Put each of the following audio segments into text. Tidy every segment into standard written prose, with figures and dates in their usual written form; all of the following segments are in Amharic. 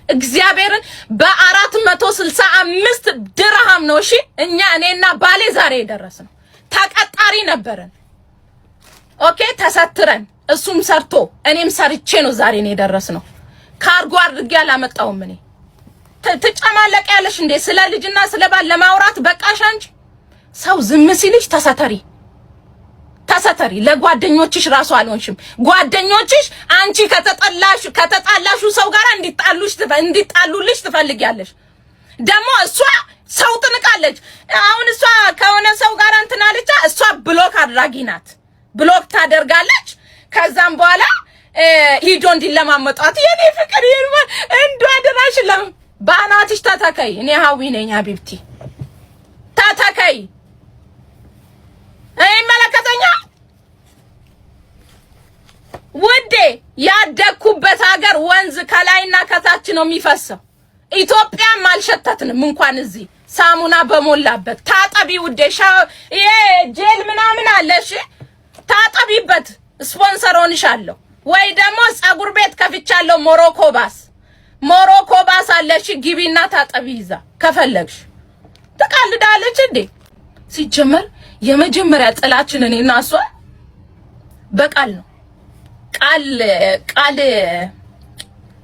እግዚአብሔርን በ465 ድርሃም ነው። እሺ እኛ እኔና ባሌ ዛሬ የደረስነው ተቀጣሪ ነበርን። Okay፣ ተሰትረን እሱም ሰርቶ እኔም ሰርቼ ነው ዛሬ ነው የደረስነው። ካርጎ አድርጌ አላመጣውም። እኔ ትጨማለቅ ያለሽ እንዴ? ስለ ልጅና ስለ ባል ለማውራት በቃሽ አንቺ። ሰው ዝም ሲልሽ ተሰተሪ ተሰተሪ። ለጓደኞችሽ ራሱ አልሆንሽም። ጓደኞችሽ አንቺ ከተጠላሽ ከተጣላሹ ሰው ጋር እንዲጣሉሽ እንዲጣሉልሽ ትፈልጊያለሽ። ደግሞ እሷ ሰው ትንቃለች። አሁን እሷ ከሆነ ሰው ጋር እንትን አለች። እሷ block አድራጊ ናት። Block ታደርጋለች። ከዛም በኋላ ሂዶ እንዲለማመጧት የኔ ፍቅር እንዱ አደራሽ ለም በአናትሽ ተተከይ። እኔ ሀዊ ነኝ حبيبتي ተተከይ። እኔ ይመለከተኛል ውዴ። ያደግኩበት ሀገር ወንዝ ከላይና ከታች ነው የሚፈሰው። ኢትዮጵያም አልሸተትንም እንኳን እዚህ ሳሙና በሞላበት። ታጠቢ ውዴ። ይሄ ጄል ምናምን አለ እሺ፣ ታጠቢበት። ስፖንሰር ሆንሻለሁ ወይ ደግሞ ፀጉር ቤት ከፍቻለሁ። ሞሮኮ ባስ ሞሮኮ ባስ አለ እሺ፣ ግቢና ታጠቢ ይዛ ከፈለግሽ። ትቀልዳለች እንዴ? ሲጀመር የመጀመሪያ ጥላችን እኔና እሷ በቃል ነው። ቃል ቃል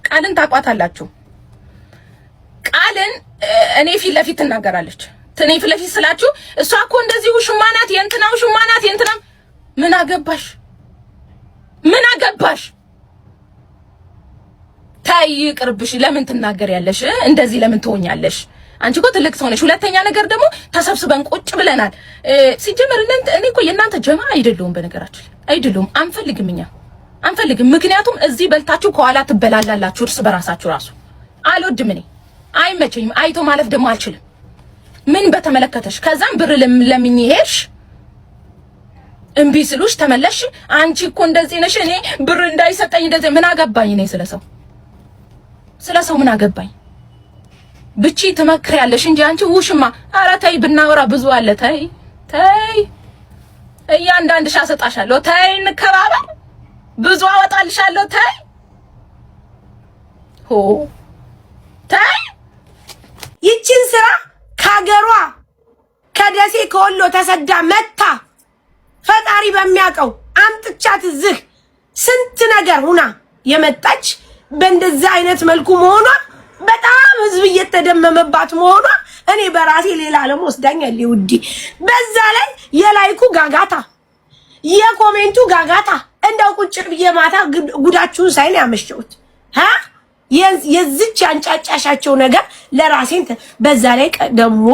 ቃልን ታቋታላችሁ። ቃልን እኔ ፊት ለፊት ትናገራለች። እኔ ፊት ለፊት ስላችሁ እሷ እኮ እንደዚህ ውሽማ ናት፣ የእንትና ውሽማ ናት፣ የእንትና ምን አገባሽ? ምን አገባሽ? ታይ ይቅርብሽ። ለምን ትናገሪያለሽ? እንደዚህ ለምን ትሆኛለሽ? አንቺ እኮ ትልቅ ሰው ነሽ። ሁለተኛ ነገር ደግሞ ተሰብስበን ቁጭ ብለናል። ሲጀመር እኔ እኮ የእናንተ ጀማ አይደለሁም፣ በነገራችን አይደለሁም። አንፈልግም፣ እኛ አንፈልግም። ምክንያቱም እዚህ በልታችሁ ከኋላ ትበላላላችሁ እርስ በራሳችሁ ራሱ አልወድም፣ እኔ አይመቸኝም። አይቶ ማለፍ ደግሞ አልችልም። ምን በተመለከተሽ ከዛም ብር ለምኝ ሄድሽ፣ እምቢ ስሉሽ ተመለሽ። አንቺ እኮ እንደዚህ ነሽ፣ እኔ ብር እንዳይሰጠኝ እንደዚህ ምን አገባኝ? እኔ ስለሰው ስለሰው ምን አገባኝ? ብቻ ትመክሪያለሽ እንጂ አንቺ ውሽማ። ኧረ ተይ፣ ብናወራ ብዙ አለ። ተይ ተይ፣ እያንዳንድሽ አሰጣሻለሁ። ተይ፣ እንከባበር፣ ብዙ አወጣልሻለሁ። ተይ ሆ ተይ። ይችን ስራ ከሀገሯ ከደሴ ከወሎ ተሰዳ መታ ፈጣሪ በሚያውቀው አምጥቻት እዚህ ስንት ነገር ሁና የመጣች በእንደዚህ አይነት መልኩ መሆኗ በጣም ህዝብ እየተደመመባት መሆኗ እኔ በራሴ ሌላ ዓለም ወስዳኛል ውዲ። በዛ ላይ የ like ኡ ጋጋታ፣ የ comment ኡ ጋጋታ እንደው ቁጭ ብዬ ማታ ጉዳችሁን ሳይን ያመሸሁት ሀ የዚች ያንጫጫሻቸው ነገር ለራሴን በዛ ላይ ደግሞ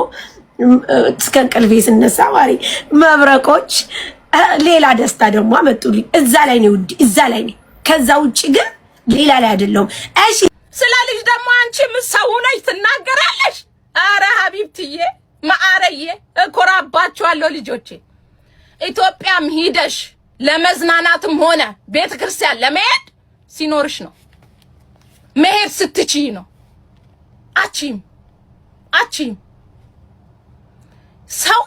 እስከ እንቅልፌ ስነሳ ማሪ መብረቆች ሌላ ደስታ ደግሞ አመጡልኝ። እዛ ላይ ነው ውዲ፣ እዛ ላይ ነው። ከዛ ውጭ ግን ሌላ ላይ አይደለሁም። እሺ ስለ ልጅ ደግሞ አንቺ ሰው ነሽ ትናገራለሽ። አረ ሀቢብትዬ ማዕረዬ እኮራባችኋለሁ ልጆቼ። ኢትዮጵያም ሂደሽ ለመዝናናትም ሆነ ቤተ ክርስቲያን ለመሄድ ሲኖርሽ ነው መሄድ ስትችይ ነው። አቺም አቺም ሰው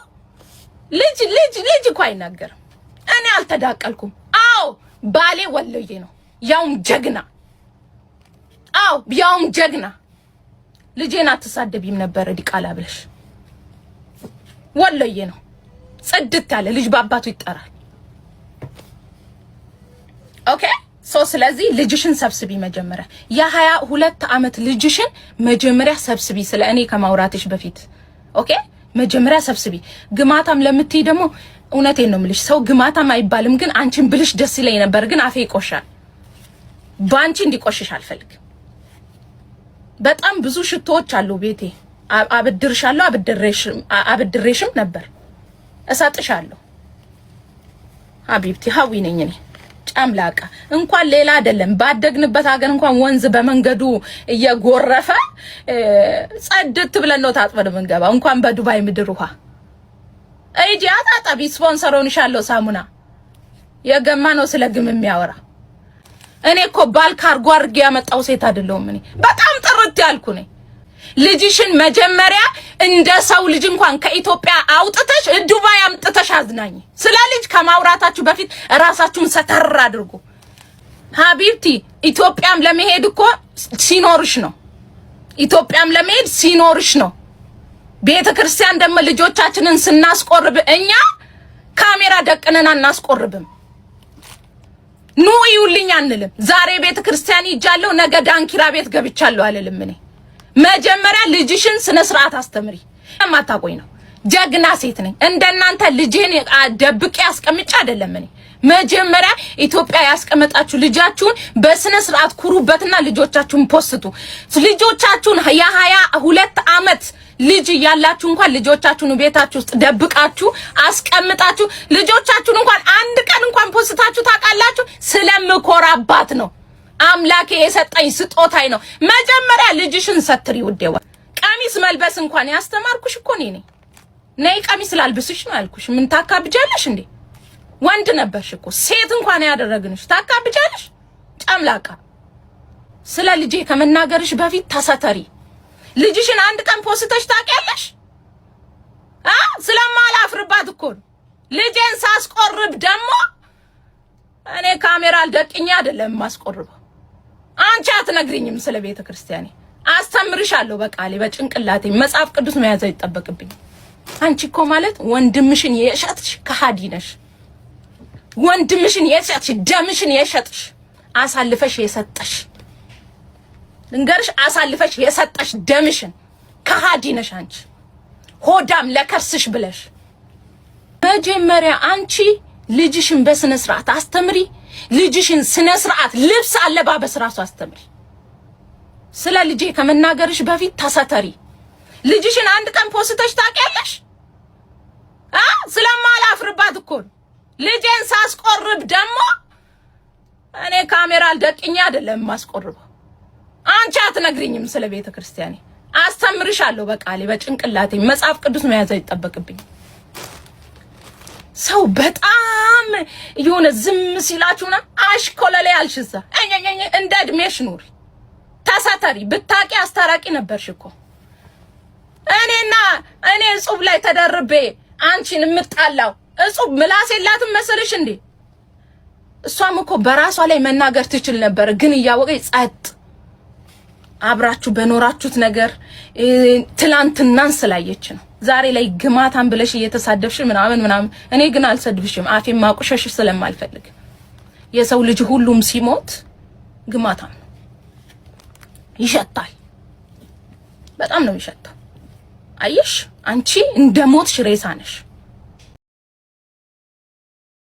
ልጅ ልጅ ልጅ እኮ አይናገርም። እኔ አልተዳቀልኩም። አዎ ባሌ ወሎዬ ነው፣ ያውም ጀግና። አዎ ያውም ጀግና። ልጄን አትሳደቢም ነበረ ዲቃላ ብለሽ። ወሎዬ ነው፣ ጽድት ያለ ልጅ በአባቱ ይጠራል። Okay, so ስለዚህ ልጅሽን ሰብስቢ መጀመሪያ። የ22 ዓመት ልጅሽን መጀመሪያ ሰብስቢ፣ ስለ እኔ ከማውራትሽ በፊት። Okay፣ መጀመሪያ ሰብስቢ። ግማታም ለምትይ ደግሞ እውነቴን ነው የምልሽ፣ ሰው ግማታም አይባልም፣ ግን አንቺን ብልሽ ደስ ይለኝ ነበር፣ ግን አፌ ይቆሻል። በአንቺ እንዲቆሽሽ አልፈልግም። በጣም ብዙ ሽቶዎች አሉ ቤቴ። አበድርሻለሁ፣ አበድሬሽም ነበር፣ እሰጥሻለሁ። حبيبتي ሀዊ ነኝ እኔ ጨምላቃ። እንኳን ሌላ አይደለም ባደግንበት ሀገር እንኳን ወንዝ በመንገዱ እየጎረፈ ጸድት ብለን ነው ታጥበን የምንገባው። እንኳን በዱባይ ምድር ውሃ እጂ አታጠቢ። ስፖንሰር ሆንሻለሁ። ሳሙና የገማ ነው ስለ ግም የሚያወራ። እኔ እኮ ባል ካርጎ አድርጌ ያመጣው ሴት አይደለሁም። እኔ በጣም ጥርት ያልኩ ነኝ። ልጅሽን መጀመሪያ እንደ ሰው ልጅ እንኳን ከኢትዮጵያ አውጥተሽ ዱባይ አምጥተሽ አዝናኝ። ስለ ልጅ ከማውራታችሁ በፊት ራሳችሁን ሰተር አድርጉ። حبيبتي ኢትዮጵያም ለመሄድ እኮ ሲኖርሽ ነው። ኢትዮጵያም ለመሄድ ሲኖርሽ ነው። ቤተ ክርስቲያን ደግሞ ልጆቻችንን ስናስቆርብ እኛ ካሜራ ደቅነን አናስቆርብም። ኑ እዩልኝ አንልም። ዛሬ ቤተ ክርስቲያን ሄጃለሁ፣ ነገ ዳንኪራ ቤት ገብቻለሁ አልልም። እኔ መጀመሪያ ልጅሽን ስነ ስርዓት አስተምሪ። የማታቆኝ ነው። ጀግና ሴት ነኝ። እንደናንተ ልጄን ደብቄ አስቀምጬ አይደለም። እኔ መጀመሪያ ኢትዮጵያ ያስቀመጣችሁ ልጃችሁን በስነ ስርዓት ኩሩበትና ልጆቻችሁን ፖስቱ። ልጆቻችሁን የ22 ዓመት ልጅ እያላችሁ እንኳን ልጆቻችሁን ቤታችሁ ውስጥ ደብቃችሁ አስቀምጣችሁ ልጆቻችሁን እንኳን አንድ ቀን እንኳን ፖስታችሁ ታውቃላችሁ? ስለምኮራባት ነው። አምላኬ የሰጠኝ ስጦታዬ ነው። መጀመሪያ ልጅሽን ሰትሪ ውዴዋ። ቀሚስ መልበስ እንኳን ያስተማርኩሽ እኮ እኔ ነኝ። ነይ ቀሚስ ላልብስሽ ነው ያልኩሽ። ምን ታካብጃለሽ እንዴ? ወንድ ነበርሽ እኮ፣ ሴት እንኳን ያደረግንሽ ታካብጃለሽ። ጨምላቃ። ስለ ልጄ ከመናገርሽ በፊት ተሰተሪ። ልጅሽን አንድ ቀን ፖስተሽ ታውቂያለሽ? አ ስለማላፍርባት እኮ ነው። ልጄን ሳስቆርብ ደግሞ እኔ ካሜራ አልደቅኜ አይደለም የማስቆርበው። አንቺ አትነግሪኝም ስለ ቤተ ክርስቲያኔ። አስተምርሻለሁ በቃሌ፣ በጭንቅላቴ። መጽሐፍ ቅዱስ መያዝ አይጠበቅብኝ። አንቺ እኮ ማለት ወንድምሽን የሸጥሽ ከሃዲ ነሽ። ወንድምሽን የሸጥሽ፣ ደምሽን የሸጥሽ፣ አሳልፈሽ የሰጠሽ፣ ልንገርሽ፣ አሳልፈሽ የሰጠሽ ደምሽን ከሃዲ ነሽ አንቺ፣ ሆዳም ለከርስሽ ብለሽ። መጀመሪያ አንቺ ልጅሽን በስነ ስርዓት አስተምሪ። ልጅሽን ስነ ስርዓት ልብስ አለባበስ ራሱ አስተምሪ። ስለ ልጄ ከመናገርሽ በፊት ተሰተሪ። ልጅሽን አንድ ቀን ፖስተሽ ታውቂያለሽ? አ ስለማላፍርባት እኮ ነው። ልጄን ሳስቆርብ ደግሞ እኔ ካሜራ አልደቅኜ አይደለም የማስቆርበው። አንቺ አትነግሪኝም ስለ ቤተ ክርስቲያኔ። አስተምርሻለሁ በቃሌ፣ በጭንቅላቴ። መጽሐፍ ቅዱስ መያዝ አይጠበቅብኝ። ሰው በጣም የሆነ ዝም ሲላችሁና አሽኮለሌ አልሽ፣ እዛ እንደ እድሜሽ ኑሪ፣ ተሰተሪ። ብታቂ አስታራቂ ነበርሽ እኮ። እኔና እኔ እጹብ ላይ ተደርቤ አንቺን የምጣላው እጹብ ምላስ የላትም መሰለሽ እንዴ? እሷም እኮ በራሷ ላይ መናገር ትችል ነበር፣ ግን እያወቀች ጸጥ። አብራችሁ በኖራችሁት ነገር ትላንትናን ስላየች ነው። ዛሬ ላይ ግማታን ብለሽ እየተሳደብሽ ምናምን ምናምን። እኔ ግን አልሰድብሽም፣ አፌን ማቁሸሽ ስለማልፈልግ። የሰው ልጅ ሁሉም ሲሞት ግማታም ነው፣ ይሸታል። በጣም ነው የሚሸተው። አየሽ፣ አንቺ እንደ ሞትሽ ሬሳ ነሽ።